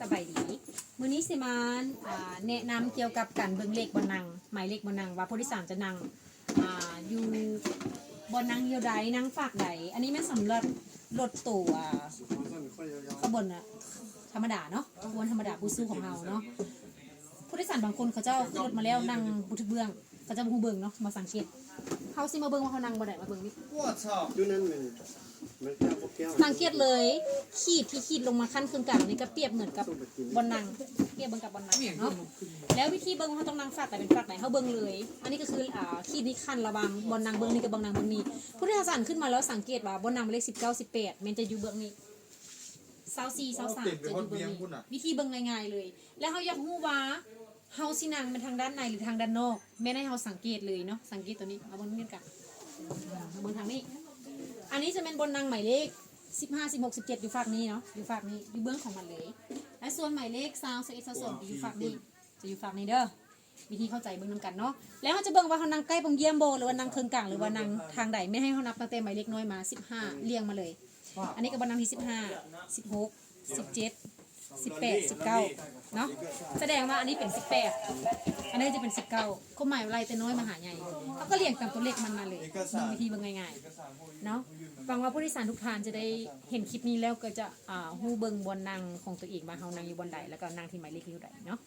ສະບາຍດີ ມື້ນີ້ຊິມາ ອ່າ ແນະນຳກ່ຽວກັບການເບິ່ງເລກບ່ອນນັ່ງ ໝາຍເລກບ່ອນນັ່ງ ວ່າຜູ້ໂດຍສານຈະນັ່ງ ອ່າ ຢູ່ບ່ອນນັ່ງແຖວໃດ ນັ່ງຟາກໃດ. ອັນນີ້ແມ່ນສຳລັບລົດໂຕ ອ່າ ຂະບວນ ອ່າ ທຳມະດາເນາະ ຂະບວນທຳມະດາບູຊູຂອງເຮົາເນາະ. ຜູ້ໂດຍສານບາງຄົນເຂົາເຈົ້າຂຶ້ນລົດມາແລ້ວນັ່ງບໍ່ຖືກເບື້ອງ ເຂົາເຈົ້າບໍ່ຮູ້ເບິ່ງເນາະ ມາສັງເກດ. ເຮົາຊິມາເບິ່ງວ່າເຮົານັ່ງບ່ອນໃດ ມາເບິ່ງນີ້. ຢູ່ນັ້ນແມ່ນ ມັນແກ້ວບໍ່ແກ້ວ ສັງເກດເລີຍ ຂີດທີ່ຂີດລົງມາຂັ້ນເຄິ່ງກາງນີ້ກໍປຽບເໝືອນກັບບ່ອນນັ່ງ ປຽບເບິ່ງກັບບ່ອນນັ່ງເນາະ. ແລ້ວວິທີເບິ່ງວ່າເຮົາຕ້ອງນັ່ງຟາກໃດເປັນຟາກໃດ ເຮົາເບິ່ງເລີຍ. ອັນນີ້ກໍຄື ອ່າ ຂີດນີ້ຂັ້ນລະຫວ່າງບ່ອນນັ່ງເບິ່ງນີ້ກັບບ່ອນນັ່ງເບິ່ງນີ້. ຜູ້ໂດຍສານຂຶ້ນມາແລ້ວສັງເກດວ່າບ່ອນນັ່ງໝາຍເລກສິບເກົ້າ ສິບແປດ ແມ່ນຈະຢູ່ເບື້ອງນີ້ ຊາວສີ່ ຊາວສາມ ຈະຢູ່ເບື້ອງນີ້. ວິທີເບິ່ງງ່າຍໆເລີຍ. ແລ້ວເຮົາຢາກຮູ້ວ່າ ເຮົາຊິນັ່ງແມ່ນທາງດ້ານໃນ ຫຼື ທາງດ້ານນອກ ແມ່ນໃຫ້ເຮົາສັງເກດເລີຍເນາະ. ສັງເກດໂຕນີ້ ເອົາເບິ່ງນຳກັນ ເບິ່ງທາງນີ້. ອັນນີ້ຈະແມ່ນບ່ອນນັ່ງໝາຍເລກສິບຫ້າ ສິບຫົກ ສິບເຈັດ ຢູ່ຟາກນີ້ເນາະ ຢູ່ຟາກນີ້ ຢູ່ເບື້ອງຂອງມັນເລີຍ. ແລະ ສ່ວນໝາຍເລກຊາວ ຊາວເອັດ ຊາວສອງ ຈະຢູ່ຟາກນີ້ ຈະຢູ່ຟາກນີ້ເດີ. ວິທີເຂົ້າໃຈເບິ່ງນຳກັນເນາະ. ແລ້ວເຮົາຈະເບິ່ງວ່າເຮົານັ່ງໃກ້ປ່ອງຢ້ຽມບໍ່ ຫຼືວ່ານັ່ງເຄິ່ງກາງ ຫຼືວ່ານັ່ງທາງໃດ. ແມ່ນໃຫ້ເຮົານັບຕັ້ງແຕ່ໝາຍເລກນ້ອຍມາ ສິບຫ້າ ລຽງມາເລີຍ. ອັນນີ້ກໍບ່ອນນັ່ງທີສິບຫ້າ ສິບຫົກ ສິບເຈັດ ສິບແປດ ສິບເກົ້າເນາະ. ສະແດງວ່າອັນນີ້ເປັນສິບແປດ ອັນນີ້ຈະເປັນສິບເກົ້າ. ຄວາມໝາຍວ່າໄລ່ແຕ່ນ້ອຍມາຫາໃຫຍ່ ເຮົາກໍລຽງຕາມຕົວເລກມັນມາເລີຍ. ເບິ່ງວິທີເບິ່ງງ່າຍໆເນາະ. ຫວັງວ່າຜູ້ໂດຍສານທຸກທ່ານຈະໄດ້ເຫັນຄລິບນີ້ແລ້ວກໍຈະ ອ່າ ຮູ້ເບິ່ງບ່ອນນັ່ງຂອງຕົວເອງວ່າເຮົານັ່ງຢູ່ບ່ອນໃດ ແລ້ວກໍນັ່ງທີ່ໝາຍເລກຢູ່ໃດເນາະ.